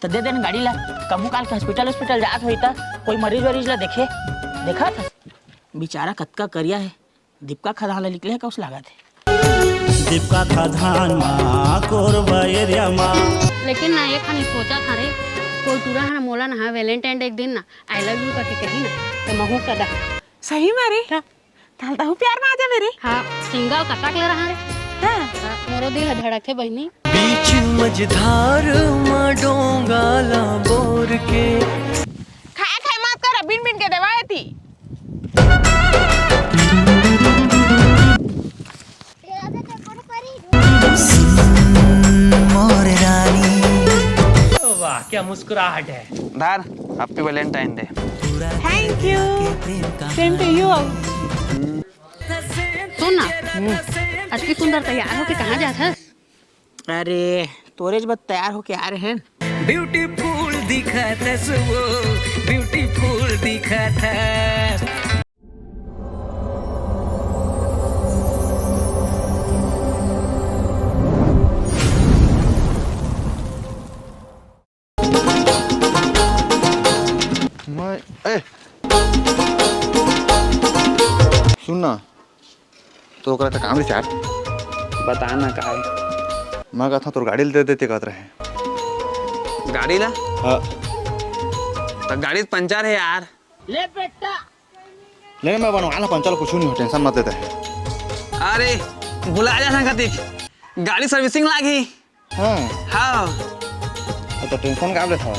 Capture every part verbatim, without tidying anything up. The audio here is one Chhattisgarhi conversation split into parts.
त दे देन गाड़ी ला, कभू काल के हॉस्पिटल हॉस्पिटल जात होई त कोई मरीज वरीज ला देखे, देखत हस? बेचारा कतका करिया हे, दीपका खदान ला निकले हे कस लागत हे। दीपका खदान मा, कोरबा एरिया मा। लेकिन ना, एक खानी सोचा था रे, कोई टूरा हा ना मोला ना, हाँ, वैलेंटाइन डे के दिन ना, "I love you" करके कही ना, तो महू कदा। सही में रे? हाँ। ताल तहु प्यार में आ जाबे रे। हाँ, सिंगा कतक ले रहा रे। हाँ। हाँ, मोरो दिल ह धड़कथे बहिनी। बीच मझधार मा डोंगा ला बोर के। खाए खाए मत कर, बिन बिन के देवा एती। मोर रानी। वाह, क्या मुस्कुराहट है। धार, Happy Valentine Day। Thank you। Same to you। सुन ना, अतकी सुंदर तैयार होके कहाँ जात हस? अरे, तोरेच बर तैयार होके आ रहे हैं। Beautiful दिखत हस वो, beautiful दिखत हस। मैं, ए। सुन ना, तो ओकरा त काम रहिस यार। बता ना का है? मैं कहत हँव तोर गाड़ी ल दे देते कहत रहे। गाड़ी ला? हाँ। त गाड़ी त पंचर है यार। ले ना, मैं बनवा ला पंचर, कुछ नहीं हो, tension मत लेते हैं। अरे, भुला जा ना कतिक, गाड़ी servicing लागही। हाँ। हाँ। त tension का लेत हव?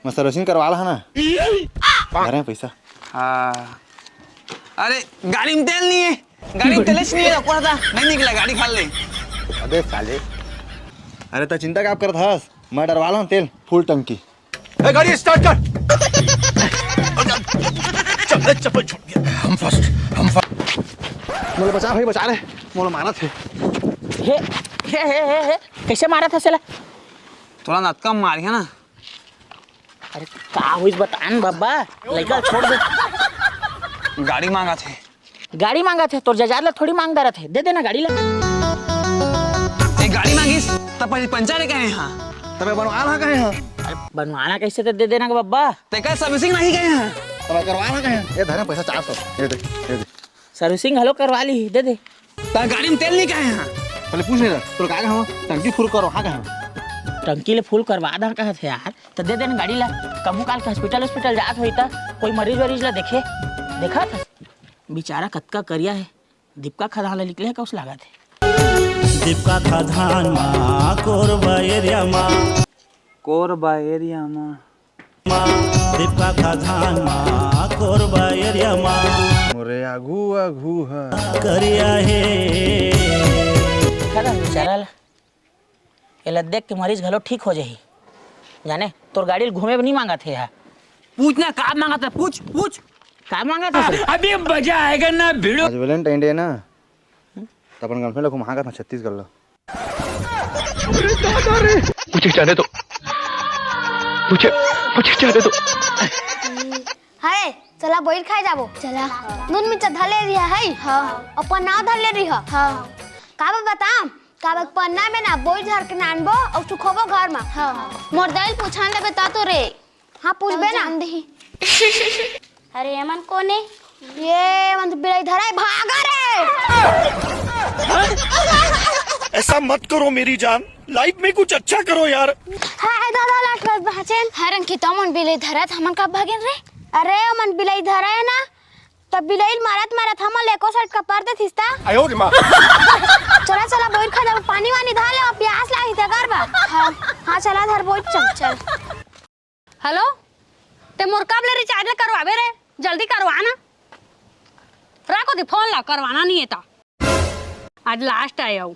मैं servicing करवा ला है ना। अरे पैसा। हाँ। अरे, गाड़ी में तेल नहीं है। गाड़ी में तेल नहीं है, ऊपर था। नहीं निकला, गाड़ी खा ले। अबे साले। अरे, त चिंता का करत हस? मैं डरवा ला तेल, full टंकी। ए, गाड़ी start कर। चल, चप्पल छूट गया। हम first, हम first। मोला बचा भाई, बचा रे। मोला मारत हे। हे, हे, हे, हे, हे। कैसे मारत हे साला? थोड़ा नतका मार है ना। अरे का होइस बता न बब्बा, लइका छोड़ दे। गाड़ी मांगत हे। गाड़ी मांगत हे, तोर जजाद ला थोड़ी मांग डारत हे, दे देना गाड़ी ला। ए, गाड़ी मांगिस, त पहले पंचर कहे हाँ। तबे बनवाना कहे हाँ। अरे बनवाना कैसे, त दे देना के बब्बा। ते का servicing नहीं कहे हाँ। तबे करवाना कहे हाँ। ए धरे पैसा चार सौ, ये दे, ये दे। Servicing घलो करवा ली, दे दे। त गाड़ी में तेल नहीं कहे हाँ। पहले पूछ नहीं रहा, तो कहा हम टंकी full करो, हाँ कहे हम। टंकी ले full करवा दा कहत हे यार, त दे देना गाड़ी ला। कभू काल के हॉस्पिटल हॉस्पिटल जात होई त कोई मरीज वरीज ला देखे, देखत हस? बेचारा कतका करिया हे, दीपका खदान ला निकले हे कस लागत हे। दीपका खदान मा, कोरबा एरिया मा। कोरबा एरिया मा। दीपका खदान मा, कोरबा एरिया मा। मोरे आघू आघू हा। करिया हे। देखा ना बेचारा ला। एला देख के मरीज घलो ठीक हो जाही। जाने, तोर गाड़ी ल घूमे बर नहीं मांगत हे हा। पूछ ना, का मांगत हे? पूछ, पूछ। का मांगत हे? अभी मजा आएगा ना भिड़ो। आज Valentine Day ना, त अपन girlfriend ला घुमा सकत हन छत्तीसगढ़ ला। मुझे जाने दो, मुझे, मुझे जाने दो। हाय, चला बोइर खाए जाबो। चला। नून मिर्चा धर ले रिहा है। हाँ। अपन नाव धर ले रिहा। हाँ। का बा बताम? का बा पन्ना में ना बोइर धर के नानबो अउ सुखोबो घर मा। हाँ। मोर दाई ल पूछन लेबे ता तो रे। हाँ, पूछबे ना। जान दही। अरे, एमन कोन ए? ये मन तो बिलाई धरा है, भागा रे। ऐसा मत करो मेरी जान, life में कुछ अच्छा करो यार। हाय दादा, लाट बस भाचेन। हर अंकिता मन बिलाई धरा त हमन का भागेन रे? अरे, मन बिलाई धरा है ना, तब बिलाई मारत मारत हमन लेको सट का पर दे थिस्ता। आयो रे माँ। चला, चला, बोइर खा जाओ, पानी वानी धर ले, प्यास लागी ते कर बा। हाँ, हाँ, चला धर बोइर, चल, चल। हेलो, ते मोर कब ले रिचार्ज ले करवाबे रे? जल्दी करवा ना। राखो दे फोन ला, करवाना नहीं है ता। आज लास्ट आए हूँ।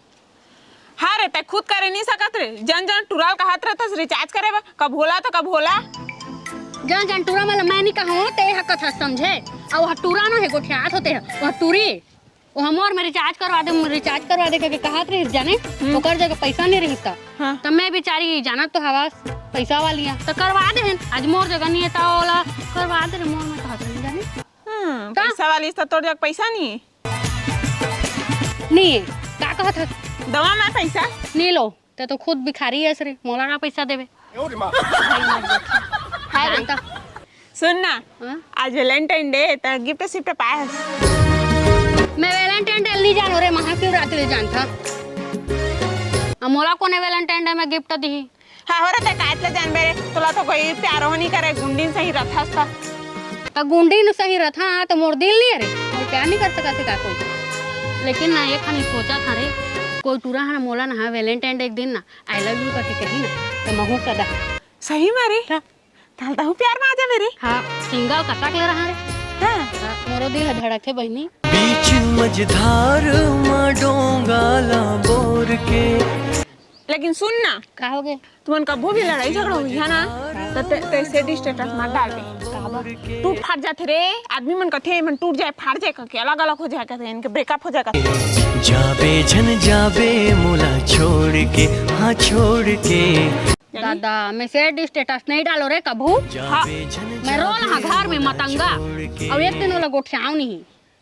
हाँ रे, ते खुद करे नहीं सकत रे। जन जन टुरा ल कहत रहथस रिचार्ज करे बर, कब होला तो कब होला। जन जन टुरा मतलब मैं नहीं कहूँ, ते ह कथा समझे। अउ वह टुरा न हे, गोठियात होते हैं, वह टुरी। वो हमर में रिचार्ज करवा दे, रिचार्ज करवा दे करके कहत रहिस जाने, हम्म। ओकर जगह पैसा नहीं रहिस त। हाँ। त मैं बिचारी जानत तो हवस, पैसा वाली है, त करवा दे हन। आज मोर जगह नहीं है, त ओला करवा दे रे, मोर में कहत रहिस जाने। हम्म, का? पैसा वाली त तोर जगह पैसा नहीं है। नहीं है, का कहत हस? दवा मैं पैसा। नहीं लो। ते तो खुद भिखारी हस रे, मोला का पैसा देबे? हाय रे। जानता। सुन ना, हाँ? आज Valentine Day, त gift सिफ्ट पाए हस? मैं Valentine Day नहीं जानों रे, महाशिवरात्रि जानथों। अब मोला कोने Valentine Day में gift दिही? हाँ, हो रे, ते कायत ले जानबे रे? तोला तो कोई प्यारो नहीं करे, गुंडीन सही रथस त। त गुंडीन सही रथा, त मोर दिल नहीं है रे, मोर प्यार नहीं कर सकत हे का कोई? लेकिन ना, एक खानी सोचा था रे, कोई टूरा हा मोला ना Valentine Day एक दिन ना I love you करके कही ना, त महू कदा। सही में रे? हाँ। ताल तहू प्यार में आ जाबे रे। हाँ, single कतक ले रहा रे। हाँ। हाँ, मोरो दिल ह धड़कथे बहिनी। बीच मझधार म डोंगा ला बोर के। लेकिन सुन ना, का हो गे? तुमन कभू भी लड़ाई झगड़ा होही ना, त ते, ते sad status मत डालबे। काबर? टूट फाट जाथे रे, आदमी मन कथे, "एमन टूट जाए, फाट जाए," करके, अलग अलग हो जाए करके, इनके breakup हो जाए करके। जाबे झन जाबे मोला छोड़ के, हाँ छोड़ के। दादा, मैं sad status नहीं डालों रे कभू। हाँ। मैं रोन हा घर में मतंगा। अउ एक दिन ओला गोठियाव नहीं।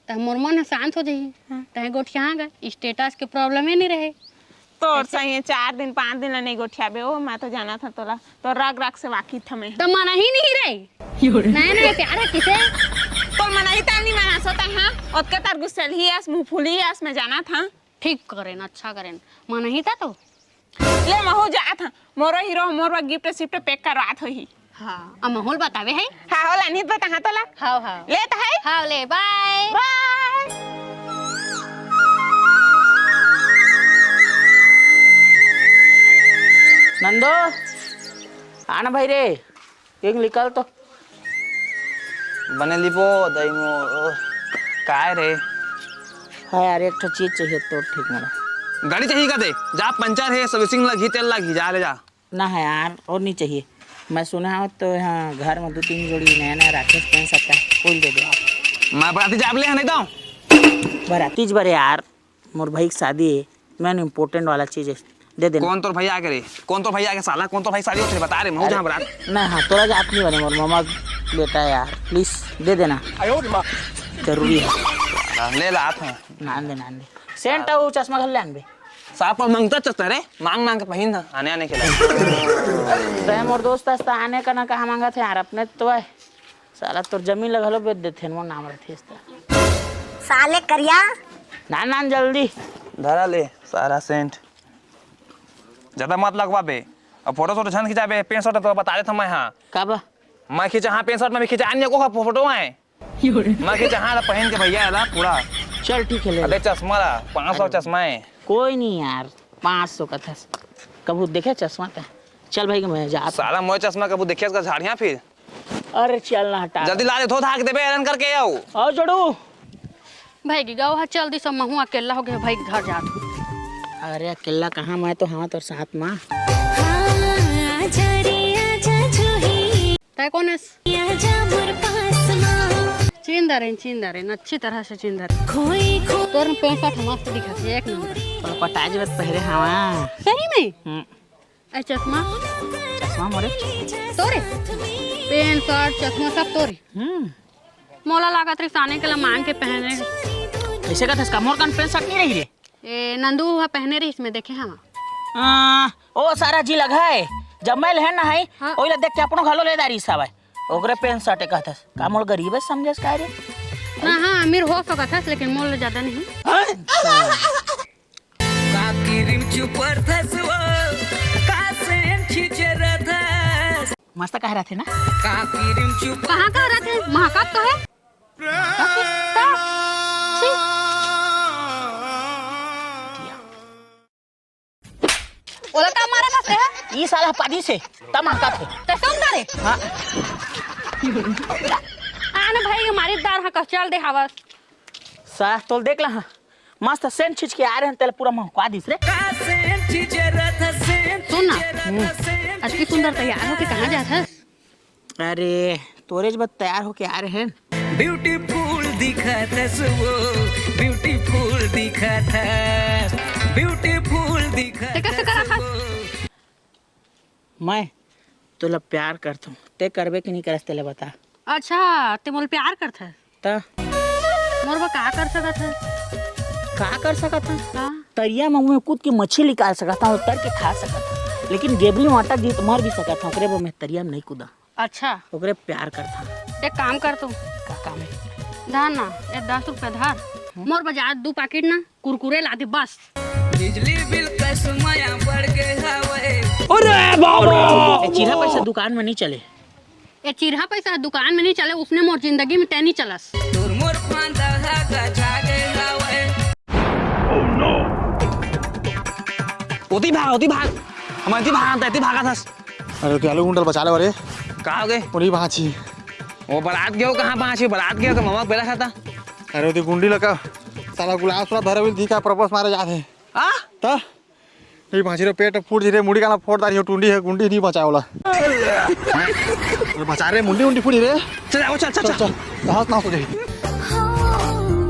त मोर मन ह शांत हो जाही। हाँ। तहे गोठिया गा, status के problem ही नहीं रहे। तोर सही है, चार दिन, पाँच दिन ला नहीं गोठियाबे ओ, मैं तो जानत हंव तोला, तोर राग राग से वाकिफ हंव मैं। त मन ही नहीं रहे। नया नया प्यार है किसे? तोर मन ही ताल नहीं मना सोता, हाँ? ओतके तार गुस्सेल ही अस, मुंह फूली अस, मैं जानत हंव। ठीक करेन, अच्छा करेन। मन ही था तो। ले महू जात हंव, मोरो हीरो मोर बर gift सिफ्ट pack करवात होही। हाँ, अब महू ल बतावे है। हाँ, हो ला, नहीं बता, हाँ, तोला। हाँ, हाँ। ले त है। हाँ, ले, bye। Bye। नंदो, आना भाई रे। एक निकल तो। बने लिबो, दई मो, ओह, काय रे? हाँ यार, एक ठो चीज चाहिए तो ठीक मोला। गाड़ी चाहिए का दे? जा पंचर है, servicing लगही, तेल लगही, जा ले जा। ना है यार, और नहीं चाहिए। मैं सुना हूँ तो यहाँ घर में दो तीन जोड़ी नया नया राखे पेंट शर्ट का, फुल दे दो आप। मैं बराती जाब ले है नहीं तो। बराती ज बरे यार। मोर भाई के शादी है, main important वाला चीज है, दे देना। कौन तोर भाई आके रे? कौन तोर भाई आके साला? कौन तोर भाई शादी होथे? बता रे, महू अरे, जहाँ बरात। ना, हाँ, तोला जात नहीं बने, मोर मामा बेटा है यार, please दे देना। आयो रे माँ। जरूरी है। ले ला, आत हंव। नान दे, नान दे। सेंट अउ चश्मा घल ले आनबे। साफ पर मंगता चश्मा रे, मांग मांग के पहिन था, आने आने के लिए। तय मोर दोस्त हस त आने का ना कहा मांगत हे यार, अपने तो है। साला तोर जमीन ल घलो बेच देथे, मोर नाम रथे त। साले करिया। नान नान जल्दी। धरा ले सारा सेंट। ज्यादा मत लगवाबे। अब फोटो सोटो झन खिंचाबे, पेंट शर्ट तो बता देत हंव मैं, हाँ। काबर? मैं खिंचा, हाँ, पेंट शर्ट में भी खिंचा नहीं को फोटो है। मैं खिंचा, हाँ, पहिन के भैया एला पूरा। चल ठीक है, ले अबे ले। चश्मा ला, पाँच सौ अरे चश्मा है। कोई नहीं यार, पाँच सौ कथस। कभू देखे चश्मा ते? चल भाई, मैं जात हंव। साला मोर चश्मा कभू देखे का झाड़िया फिर? अरे चल ना हटा। जल्दी ला दे, धो धाक देबे, ऐरन करके आओ। आओ जोड़ू। भाई गिस गा, चल दिस, महू अकेला हो गे भाई, घर जात हंव। अरे अकेला कहाँ, मैं तो हंव तोर साथ मा। हाँ, आजा रे, आजा जूही। तय कोन हस? आजा मोर पास मा। चिन डारेन, चिन डारेन, अच्छी तरह से चिन डारेन। खोई खोई तोर पैंसठ मस्त दिखत हे, एक नंबर। तोर पटाज बत पहिरे हवा। सही में? हम्म। ए चश्मा? चश्मा मोरे। तोरे? पैंसठ, चश्मा सब तोरे? हम्म। मोला लागत रहिस आने के ला मांग के पहने। कइसे कथस का? मोर कन पैंसठ नहीं रही रे। ए, नंदू हा पहने रहिस, मैं देखे हंव। आ, ओ सारा जी लगा है। जब मैं लेहन ना है, हाँ। ओइला देख के अपनो घलो ले डारिस हवय। ओकरे पैंसठ कथस। का मोला गरीब समझस का रे? ना, हाँ, अमीर हो सकत हस, लेकिन मोला ज्यादा नहीं। का क्रीम चुपरथस वो, का सेंट छिचरथस। मस्त कह रहा थे ना? का क्रीम चुप कहाँ कह रहा थे? महकत तो है। का? छी। ओला का मारा था ते? ई साला पादी से, तब महकत है। ते सुन ना रे। हाँ। आने भाई के मारी दार हाँ कस चल दे हवस। साला तोल देख ला हाँ। मस्त सेंट छींच के आ रहे हैं, तेल पूरा महकवा दिस रे। का सेंट छींचे रहत, सेंट सुन ना, छींचे रहत, हम्म। सेंट अतकी सुंदर तैयार होके कहाँ जात हस? अरे, तोरे ज बर तैयार होके आ रहे हैं। ब्यूटीफुल दिखत हस वो, ब्यूटीफुल दिखत हस, ब्यूटीफुल दिखत ते कैसे हस करत हस? वो। मैं तोला प्यार करथों, ते करबे कि नहीं करस, तेला बता। अच्छा, ते मोला प्यार करथस? त? मोर बर का कर सकत हस? का कर सकत हन? हाँ। तरिया म मैं कूद के मछली निकाल सकत हन, तर के खा सकत हन, लेकिन गेबरी म अटक जही त मर भी सकत हन, ओकरे बर मैं तरिया म नहीं कूदा। अच्छा। ओकरे प्यार करथन। एक काम कर तू। का काम हे? धर ना, ये दस रुपया धर। हम्म। मोर बजार दू पैकेट ना कुरकुरे ला दे बस। बिजली बिल कस मया बढ़ गे हवय। अरे बाप रे! ए चिरहा पैसा दुकान में नहीं चले। ए चिरहा पैसा दुकान में नहीं चले, उसने मोर जिंदगी में तै नहीं चलस। तोर मोर फांदा हा गजा गे हवय। ओती भाग, ओती भाग। हम एती भागत हन, तै एती भागत हस। अरे, तू आलू गुंडल बचा ले रे। का हो गे? उन्हीं बाँची। वो बरात गयो, कहाँ बाँची? बरात गयो तो ममा बेला खाता। अरे, ओती गुंडी लगा। साला गुलाब साला धरे हुए दिखा, प्रपोज मारे जात हे। आ? त? ये बाँची रे, पेट फूट जी रे, मुड़ी काला फोड़ दारी हो, टुंडी हे, गुंडी नहीं बचाए वाला। अरे, बचा रे, मुंडी उंडी फूटी रे। चल, आओ, चल, चल, चल, चल। चल। हंस ना हो जाए। हो,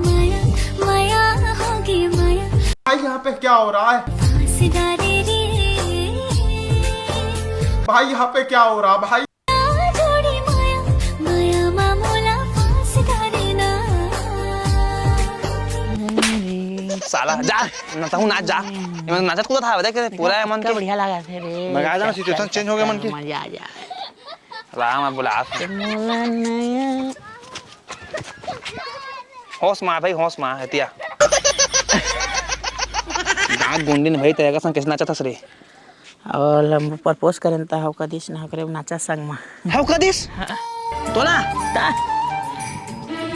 मया, मया होगी मया। भाई, यहाँ पे क्या हो रहा है? फांसी डाले रे। भाई, यहाँ पे क्या हो रहा भाई? जोड़ी मया, मया मामूला फांसी डाले ना। साला, जा, ना तहूँ नाच जा। ये मतलब नाचत कूदत हवे, देख, पूरा ए मन का के। बढ़िया लागत हे रे। मजा आ जाना, situation change हो गया मन के। मजा आ जा। राम अब बुला। मोला नया। होश मा भाई, होश मा, हतिया। दांत गुंडी ने भाई, तेरे का संग कैसे नाचत हस रे? अउ हम प्रपोज करेन त हव कदिस ना, ओकरे नाचा संग मा। हव कदिस? हाँ। तोला? ता?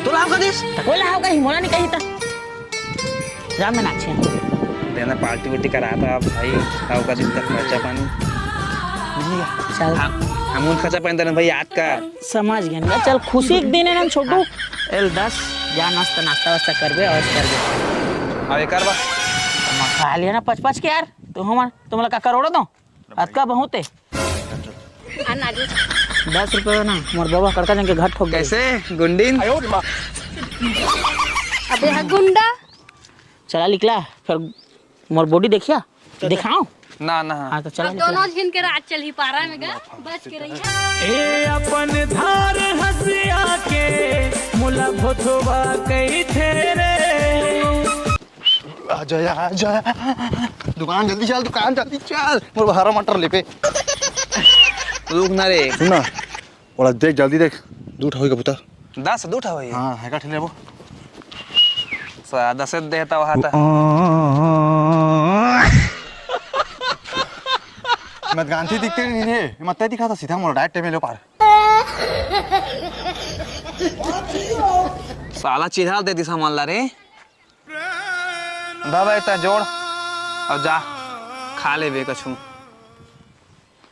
तोला हव कदिस? त कोला हव कही, मोला नहीं कही त। जा मैं नाचे। देना पार्टी वार्टी करा था भाई, हव कदिस तक खर्चा पानी। नहीं है। चल। हम, हम उन खर्चा पानी देना भाई, याद कर। समझ गए ना, चल खुशी के दिन है ना छोटू। हाँ। एल दस, जा नाश्ता, नाश्ता वास्ता करबे, और करबे। अब एक बार। खा लिया ना पच पच के यार, तू हमार, तुम लोग का करोड़ों दो? अतका बहुत है। आ, ना जी। दस रुपया ना, मोर बाबा कड़का जन के घर ठोक दे। कैसे गुंडीन? अबे हा गुंडा। चला निकला, फिर मोर body देखिया, दिखाओ। ना, ना। हाँ, तो चला अब निकला। दोनों झिन के राज चलही पारा में गा, बच के रहिया। ए अपन धार हंसिया के, मोला भोथवा कही थे रे। आ जा, आ जा। दुकान जल्दी चल, दुकान जल्दी चल। मोर हरा मटर ले पे। रुक ना रे। सुन ना, ओला देख, जल्दी देख। दू ठा होई कबूतर। दस, दू ठा होई? हाँ, है का ठेले वो? सा-, दस देता वहाँ था। मैं गांधी दिखते नहीं रे, मत दिखा था सीधा मोर डायरेक्ट में लो पार। साला चिढ़ा दे दिस हमन ला रे। दा भाई, तैं जोड़ अउ जा, खा लेबे कछु।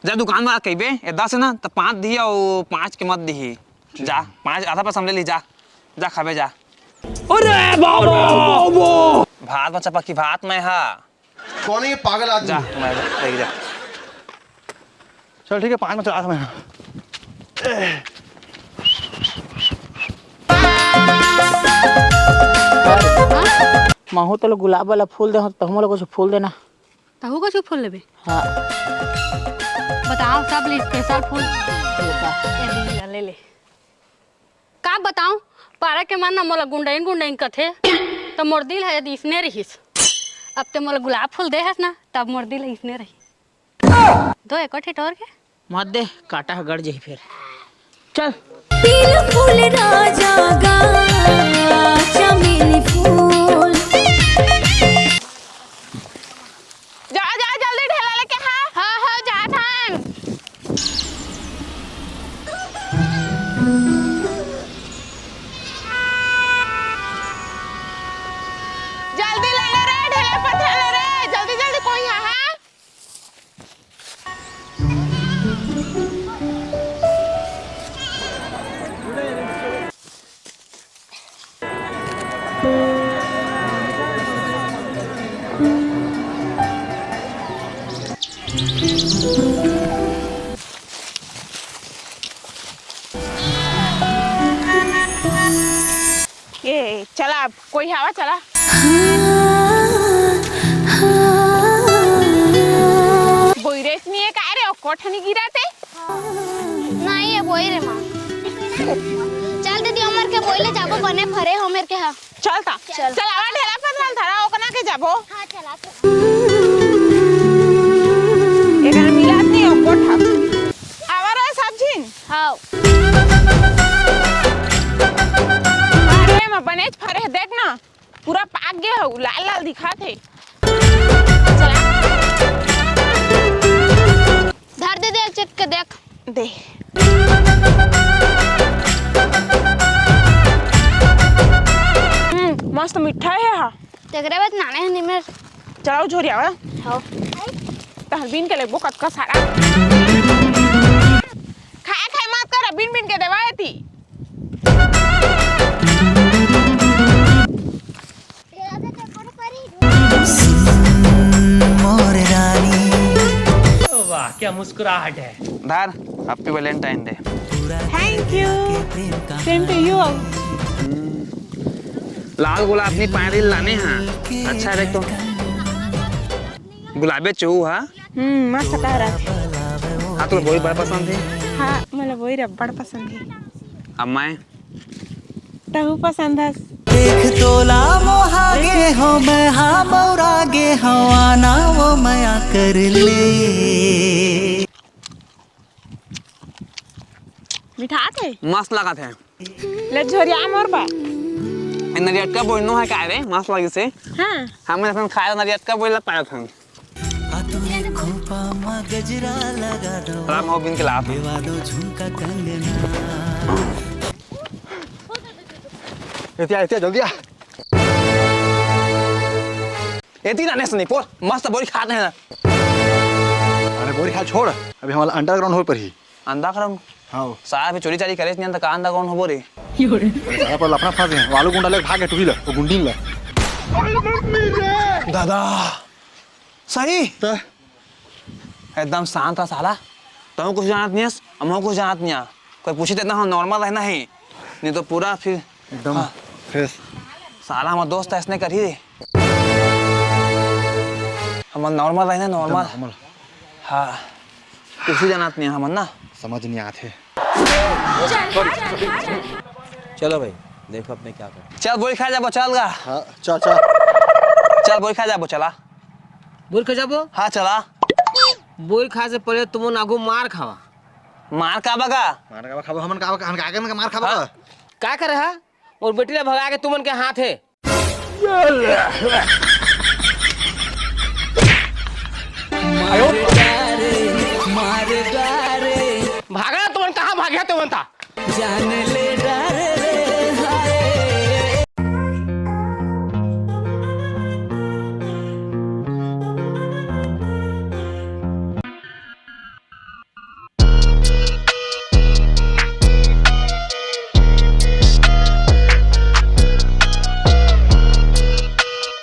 जा दुकान वाला कहिबे, ए दस हे ना, त पाँच दिही अउ पाँच के मत दिही। जा, पाँच आधा पैसा हम ले ली, जा, जा खाबे जा। अरे बाबा! भात में चपकी भात में हा। कौन है ये पागल आदमी? जा, मैं लेके जा। चल ठीक है, पाँच में चला था मैं। महू तो गुलाब वाला फूल दे, तहू मोला कुछ फूल देना। तहू कुछ फूल लेबे? हाँ। बताओ, सब ले special फूल। ये ले, ले, ले। का बताऊं, पारा के मन ना मोला गुंडईन गुंडईन कथे, त मोर दिल ह यदि इसने रहिस। अब ते मोला गुलाब फूल दे हस ना, तब मोर दिल ह इसने रही। दो एको ठे टोर के। मत दे, कांटा ह गड़ जाही फेर। चल। पीला फूल राजा गा, चमेली फूल। जा, जा, जल्दी ढेला लेके आ। हाँ, हाँ, जात हन। जल्दी ले ले रे, ढेला पथरा ले रे, जल्दी, जल्दी कोई आ, हाँ? ए, चला अब, कोई हवा चला। बोइरेस नहीं है का रे, ओ कोठनी गिरा ते? नहीं, ये बोई रे माँ। चल दीदी, हम के बोले जाबो, बने फरे हो मेर के हा। चल ता। चल। चल, आवा ढेला पतला धरा, ओकना के जाबो। हाँ, चला, चला। एकरा मिलात नहीं हो कोठा। आवा रे सब झिन। हाँ। अरे, मैं बनेच फरे, देख ना। पूरा पाक गे हऊ, लाल लाल दिखात हे। चला। धर दे दे, चेक के देख। दे। हम्म, मस्त मीठा हे हा। तेकरे बाद नाने हनी मेर। चलाओ झोरिया वाला। हाँ। तहर बीन के लेबो कतका सारा। खाए खाए मत कर, बीन बीन के देवा एती। मोर रानी। वाह, क्या मुस्कुराहट है। धर, Happy Valentine Day। Thank you। Same to you। लाल गुलाब नहीं, पायरी लाने हैं। अच्छा रे तो। गुलाबे चहू हा। हम्म, मस्त कह रहा है। हाँ, तो वही बड़ा पसंद है। हाँ, मतलब वही रबड़ पसंद है। अब मैं तहू पसंद हस। देख तोला मोहा गे हो मैं, हाँ मौरा गे हो, आना वो मया कर ले। मिठात हे? मस्त लागत हे। ले झोरिया मोर बा। ए नरियटका बोइनो हे का रे? मस्त लागिस हे। हाँ। हमन अपन खाए नरियटका बोइला पाए हन। आ तू रे खोपा मा गजरा लगा दो। राम हो बिन के लात। देवा दो झुमका कंगना। एतिया, एतिया, जल्दी आ। एती ना, ने सुनी, पोर, मस्त बोरी खात हे ना। अरे बोरी खा छोड़, अभी हमला underground होए परही। Underground? हाँ। सारा भी चोरी चारी करे नहीं, त का underground होबो रे? अरे साला पर लफड़ा फंस गए, वो आलू गुंडा लेके भाग गए टुरी ला, वो गुंडीन ला। दादा, सही? त? एकदम शांत रह साला, तहूँ कुछ जानत नहीं हस, हमहूँ कुछ जानत नहीं आ। कोई पूछी त इतना हम normal रहना ही, नहीं तो पूरा फिर एकदम हाँ। Fresh। साला हमर दोस्त ऐसने करही रे। हमन normal रहना, normal। Normal। हाँ। कुछ जानत नहीं हमन ना। समझ नहीं आत हे। चलो भाई, देखो अपने क्या करें। चल बोरी खा जाबो, चल गा। हाँ, चल, चल। चल बोरी खा जाबो, चला। बोरी खा जाबो? हाँ, चला। बोरी खाए से पहले तुमन आगू मार खावा। मार का बगा? मार का खाबो, हमन का, हमन का आगे में का मार खाबो हाँ? का? का करे हा? मोर बेटी ला भगा के तुमन के हाथ हे। भागा तुमन, कहाँ भागे तुमन ता?